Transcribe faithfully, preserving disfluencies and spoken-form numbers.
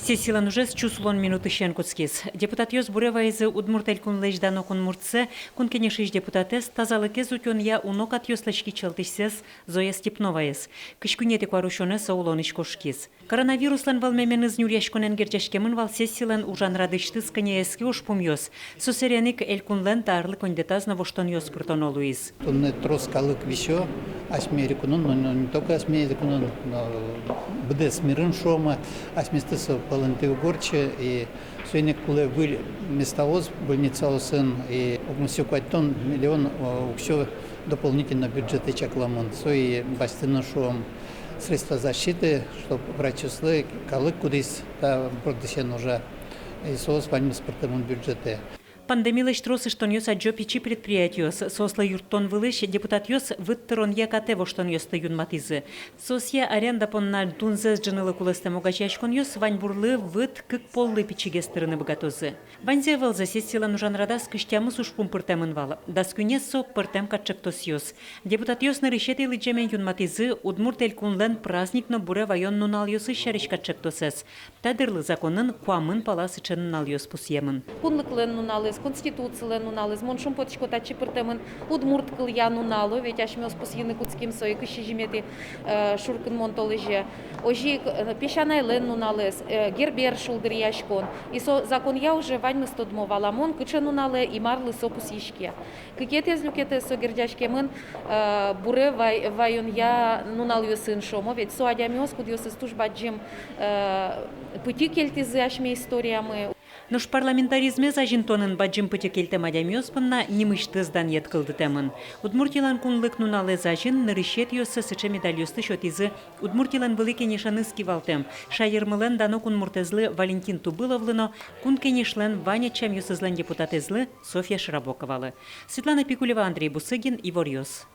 Сессилэн ужез чус улон минутысен кутскиз. Депутатъёс буре вайизы Удмурт Элькунлэсь дано кунмуртсэ, Кун Кенешысь депутатэз, тазалыкез утёнъя уно катъёслэсь кичӧлтӥсез Зоя Степноваез. Кызь куинетӥ куарусёнэ со улонысь кошкиз. Коронавируслэн вӧлмеменыз нюръяськонэн герӟаськемын вал сессилэн ужан радысьтыз кӧня ке ужпумъёс. Со сэрен ик Элькунлэн та арлы коньдэтаз но воштонъёс пыртоно луиз. Туннэ трос калык висё асьме Элькунын, но, но не только асьме Элькунын, но быдэс мирын, шуом, асьместы со палэнтӥ уг ортчы, и соин ик кулэ выль местаос больницаосын, и укмыс сю куатьтон миллион, о, уксё дополнительно бюджетэ чакламын. Со и басьтыны, шуом, средства защиты, чтоб врачъёслы, калык, кудӥз та бордысен ужа, и соос ваньмыз пыртэмын бюджетэ. Пандемилэсь трос ыштонъёс адӟо пичи предприятиос. Соослы юрттон вылысь депутатъёс выт тыронъя катэ воштонъёсты юнматӥзы. Соосъя аренда понна дунзэс ӝынылы кулэстэм огазеяськонъёс ваньбурлы выт кык поллы пичигес тырыны быгатозы. Ваньзэ ӧвӧлзэ сессилэн ужан радаз кызь тямыс ужпум пыртэмын вал. Дас куинез со пӧртэм катчектосъёс. Депутатъёс нырысетӥ лыдӟемен юнматӥзы Удмурт Элькунлэн праздник но буре ваён нуналъёсыз сярысь катчектосэз. Та дырлы законын куамын пала сыӵе нуналъёс пусъемын. Кунлыклэн нуналэз, Конституцилэн нуналэз, мон шумпотӥсько, татчы пыртэмын удмурт кылъя нунал, ведь асьмеос пусйыны кутским сое кызь сизьыметӥ, э, шуркынмон толэзе. Озьы ик, э, песянайлэн нуналэз, э, Гербер шулдыръяськон. И со законъя уже ваньмыз тодмо валамон, кыӵе нуналэ и марлы со пусйиське. Кыкетӥез люкетэз со герӟаськемын, э, буре вай-, ваёнъя нуналъёсын, шуом, ведь со адямиос, кудъёсыз туж бадӟым, э, пытьы кельтӥзы асьме историямы. Нош парламентаризмез азинтонын бадӟым пытьы кельтэм адямиос понна нимысьтыз данъет кылдытэмын. Удмуртилэн кунлык нуналэз азьын нырысетӥоссэ сыӵе медальёсты сётӥзы Удмуртилэн Вылӥ Кенешеныз кивалтэм, шаермылэн дано кунмуртэзлы Валентин Тубыловлы но Кун Кенешлэн вань ӧтчамъёсызлэн депутатэзлы Софья Широбоковалы. Светлана Пикулева, Андрей Бусыгин, «Иворъёс».